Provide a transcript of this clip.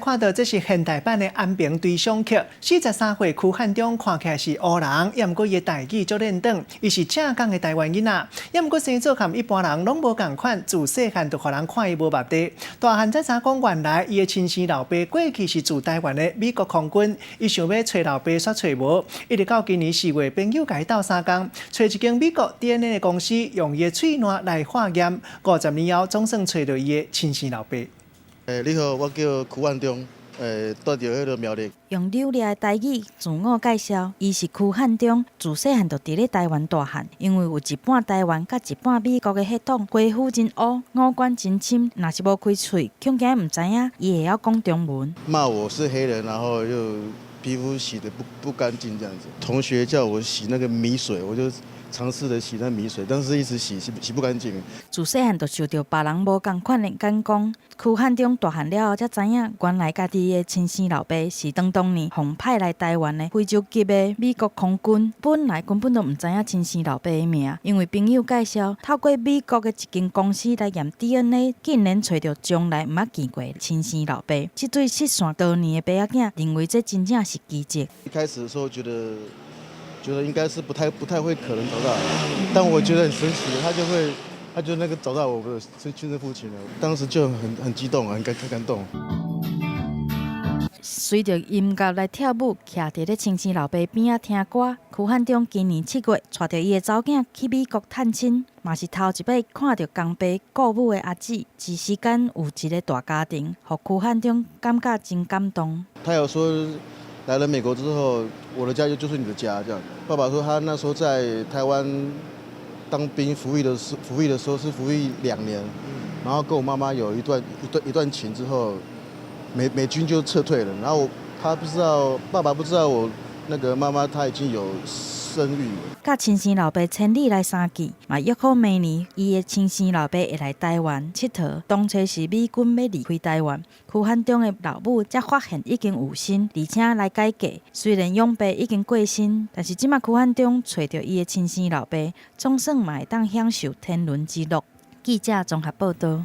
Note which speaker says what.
Speaker 1: 看到這是現代版的安平堆上曲。43歲柯漢中看起來是烏人，也毋過伊的台語足輪轉，伊是正港的台灣囡仔，也毋過生做佮一般人攏無仝款，自細漢就予人看伊無目地。大漢才知影講，原來伊的親生老爸過去是駐台灣的美國空軍，伊想欲揣老爸，煞揣無。一直到今年4月，朋友共伊鬥相共，揣一間美國 DNA 的公司，用伊的喙瀾來化驗，50年後總算揣著伊的親生老爸。
Speaker 2: 欸，你好，我叫柯漢中，欸，住佇彼个苗栗。
Speaker 3: 用流利的台語自我介紹，伊是柯漢中，自細漢就佇咧台灣大漢。因為有一半台灣佮一半美國的血統，皮膚真烏，五官真深，若是無開喙，恐驚毋知影伊會曉講中文。
Speaker 2: 罵我是黑人，然後又皮膚洗得不乾淨，這樣子。同學叫我洗那個米水，我就嘗試著洗那米水，但是一直洗洗不乾淨。
Speaker 3: 自細漢就受著別人無仝款的眼光。柯漢中大漢了後才知影，原來家己的親生老爸是當年奉派來台灣的非洲籍的美國空軍。本來根本都毋知影親生老爸的名，因為朋友介紹，透過美國的一間公司來驗 DNA，竟然揣著從來毋捌見過的親生老爸。這對失散多年的爸仔囝認為這真正是奇蹟。
Speaker 2: 一開始的時候覺得應該是不太會可能找到，但我覺得很神奇，他就那個找到我的親生父親了，當時就很激動啊，很感動。
Speaker 3: 隨著音樂來跳舞，徛佇咧親生老爸邊仔聽歌。柯漢中今年7月，帶著伊的查某囝去美國探親，嘛是頭一擺看著仝爸顧母的阿姊，一時間有一个大家庭，予柯漢中感覺真感動。
Speaker 2: 他有說，來了美國之後，我的家就是你的家，這樣。爸爸說他那時候在台灣當兵服役的時候是服役2年，然後跟我媽媽有一段情之後，美軍就撤退了，然後他不知道，爸爸不知道我那個媽媽她已經有生育。
Speaker 3: 佮親生老爸千里來相見，嘛約好明年伊的親生老爸會來台灣𨑨迌。當初是美軍欲離開台灣，柯漢中的老母才發現已經有身，而且來改嫁。雖然養爸已經過身，但是這馬柯漢中揣著伊的親生老爸，總算嘛會當享受天倫之樂。記者綜合報道。